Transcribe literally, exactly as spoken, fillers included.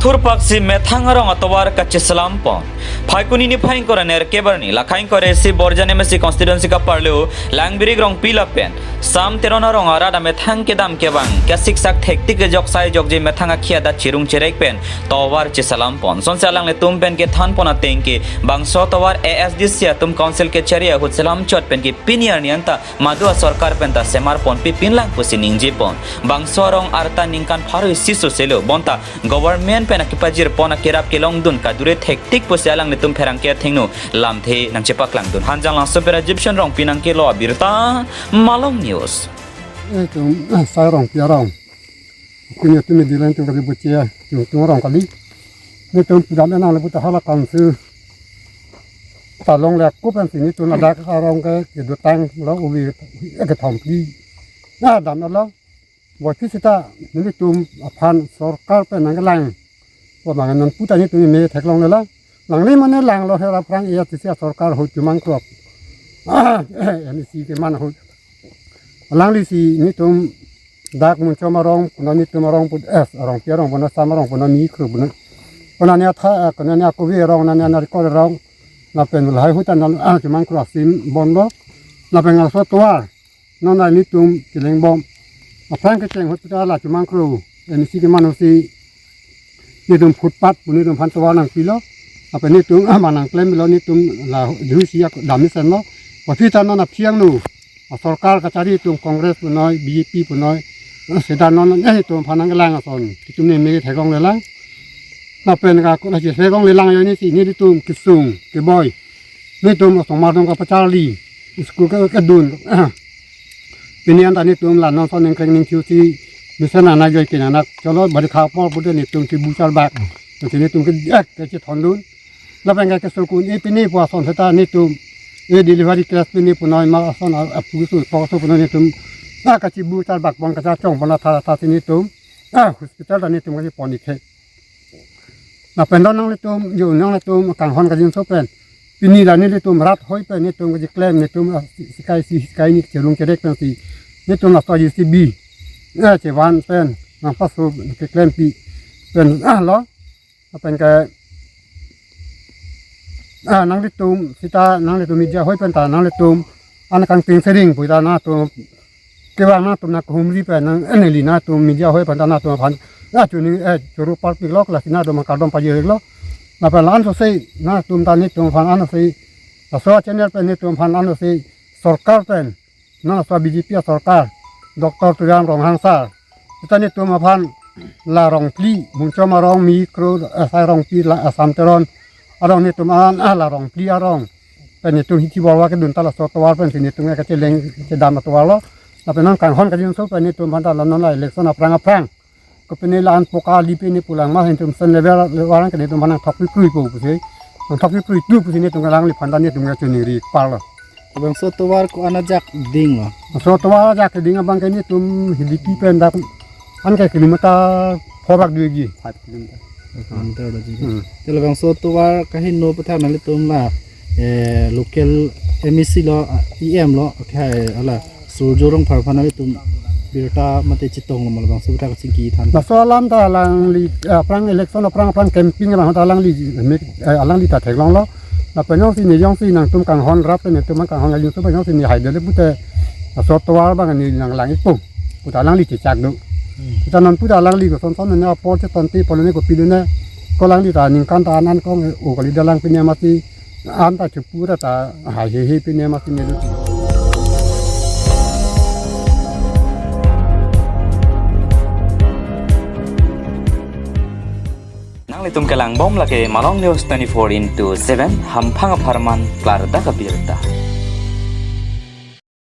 Thurpaksi methang arong atovar kacheselam pon. Phaikuni niphai ingkoi ra nerkep arni, lakha ingkoi ra isi Borjan M A C constituency kaparlo, Langbirik Rongpi lapen Sam Teron arong arat amethang kedam kevang, kasiksak thektik kejok sai jokje methang akhei adat chirung cherek pen tovar cheselam pon. Sonsi alanglitum pen kethan pon ateng ke bangso tovar A S D C atum council kechari ahut selam chot pen ke pini arni anta madu asorkar pen ta semar ponpi pinlang pusi ningje pon. Bangso arong arta ningkan pharo isi soselo, bonta government pen akepajir pon akerap kelongdun kadure thektik pusi alanglitum pherangke athengno lamthe nangchepaklangdun. Hanjanglangso pen Egyptian Rongpi nangkelo abirta, Malong News. Itum, ah, Sai Rongpi arong. Kini itum di lain itum kali buchia, itum arong kali. Itum pidam enang le puta hala council ta longle ako pensi itum ladak arong ke kedotang lo uvi kethom phli. Na damlo. Voiphit seta nelitum aphan sorkar pen nangkelang. Pu abang non puta itum me theklongle la. Nangli mane langlo hera phrang iya tisi sorkar ahut chumang krok. M A C keman ahut. Alangli si itum dak Munchom arong, puna itum arong put es, arong pi arong, puna Sam arong, puna mi kru, puna, puna ni atha, eh, puna ni akuvi arong, na ni anarikol arong, lapen lahai ahut ta na, ah, chumang kru asim bonlo, lapen laso tovar, non na itum kelengbom. Aphrang kecheng ahut ta la chumang kru, M A C keman ahut si, itum footpath, puni itum aphan tovar nangpilo, lapen itum, ah, manang klemlo, itum la, dusi ya, dam mesenlo, voiphit ta non aphiang nu, asorkar kachari itum Congress punoi, B J P punoi, seta non, eh, itum aphan nangkelang ason, itum ne me theklongle lang. Lapen ka kuna si theklongle lang yo ni si, itum kesung, keboi. Itum osomar atum kapacharli, school ke, kedun. Pini anta itum la non son ningkreng ningthu si, mesen anak joi ke anak, cholo bari khapor pute itum si buchar bak. Itum ke, eh, kachethondun. Lapen ke kesukun, eh, pini pu ason seta itum, eh, delivery case pini punoi ma ason a, apusu, poso punoi itum, ah, kachibuchar bak pon kachachong pon atha atha si itum, ah, hospital ta itum kachepon ik he. Lapen don nanglitum, yo nanglitum kanghon kangjinso pen. Pini la nelitum rat hoi pen itum kacheklem itum, ah, si-, sikai si, sikai ni cherung cherek pensi. Itum laso J C B. Eh, chevan pen, nangpasu keklempi. Pen, ah, lo. Lapen ke, ah, nanglitum, seta nanglitum media hoi pen ta nanglitum, an kangting sering pu ta nangtum, kevang nangtum nangkehumri pen nang, eh, neli nangtum media hoi pen ta nangtum aphan, ah, chuni, eh, choro parpik lok lasi nangtum kardom pajir lo. Lapen la-an sose, nangtum ta itum aphan an sose, laso channel pen itum aphan an sose, sorkar pen, non laso B J P asorkar, Doctor Tuliram Ronghang sir. Seta itum aphan la Rongpi, Munchom arong mi kru, eh, Sai Rongpi la, eh, Sam Teron. Arong itum an, ah, la Rongpi arong. Pen itum hithi borwa kedun ta laso tovar pensi itum kacheleng kedam atovar lo. Lapen non kanghon kangjinso pen itum aphan ta la non la election aphrang aphrang. Kopine la-an poka li pini pulang ma itum sen level level ke itum aphan nangthok piprui po pusi. Nangthok piprui tu pusi itum alangli aphan ta itum kachiningri parlo. Labangso tovar ko-an ajak dinglo? Laso tovar ajak ding abang ke itum Hilipi pen dak an ke kilometer four bak dui ji. Five kilometer. Five kilometer lo ji. Hmm. Te labangso tovar kaheno aputhak nanglitum la, eh, local M A C lo, ah, E M lo, okay, hala Surjya Rongphar aphan nanglitum birta mate chetonglo ma labangso aputhak kachingki than? Laso alam ta alangli, eh, aphrang election aphrang aphrang campaign abang ta alangli, eh, alangli ta theklonglo. Lapen jongsi ne jongsi nangtum kanghon rap pen itum kanghon kangjinso pen jongsi ne haidele pute laso tovar abang ne nanglang ikpo puta alangli chechak do. Hmm. Seta non puta alangli koson son ne apor chetonte polo ne kopilo ne, ko alangli ta ningkan ta an an kong o kali dalang pini M A C an ta chepu ta ta haihehe pini M A C ne do. Nanglitum kelangbom lake Malong News twenty-four into seven, hamphang apharman klardak abirta.